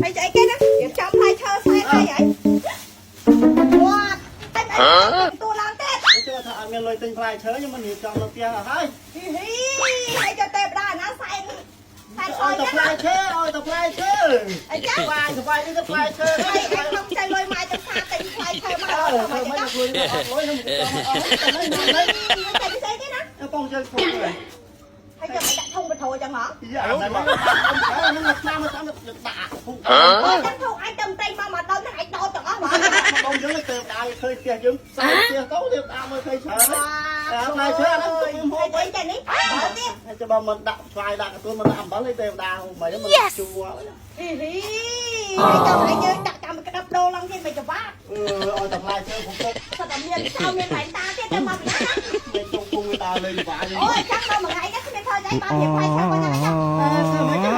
ហើយស្អីគេណារៀបចំផ្លែឈើសែនអីហីវ៉ាតែអីទូឡើងទៀត ជឿថាអត់មានលុយទិញផ្លែឈើខ្ញុំមិនរៀបចំនៅផ្ទះអស់ហើយ ហ៊ីហ៊ីហើយចុះទេវតាណាសែនសែនអ ឲ្យតែ យចឹង ផ្លែឈើឲ្យតែផ្លែឈើ អីចឹង ស្បាយស្បាយនេះទៅផ្លែឈើ ហើយខ្ញុំចៃលុយម៉ែទៅសាទិញផ្លែឈើមក អើ អត់ ធ្វើ មក មិនខ្លួនអត់លុយខ្ញុំចំអស់តែនេះ តែស្អីគេណា បងជើងធំហើយ ហើយចាំដាក់ធុងបធោចឹងហ៎ យ៉ាហ្នឹងមកឆ្នាំមកឆ្នាំដាក់ធំ អត់ចឹងធុងអញទៅតែមកមកដល់ហ្នឹងអញដោតទាំងអស់ហ្មង បងយើងទៅដើរឃើញផ្ទះយើងផ្សាយផ្ទះទៅរៀបដើមមើលឃើញច្រើនផ្លែឈើហ្នឹងទុកខ្ញុំហូប អីតែនេះបើទៀត ហើយចាំបើមិនដាក់ស្វាយដាក់កន្ទួនមិនដាក់អំបិលទេទេវតាមិនមិនជួ ហ៊ីហ៊ីហើយចាំឲ្យយើងដាក់តាមក្តាប់ដូរឡើងទៀតមិនច្បាស់ អឺឲ្យតែផ្លែឈើผมទៅ សិតតែមានចៅមានវ៉ែនតាទៀតទៅមកពីណា មិនចង់គង់ដើរលេងបាយ អូយចាំដល់មួយថ្ងៃនេះគ្មានធ្វើអីបានរៀបផ្លែឈើមកចឹង អើធ្វើមិន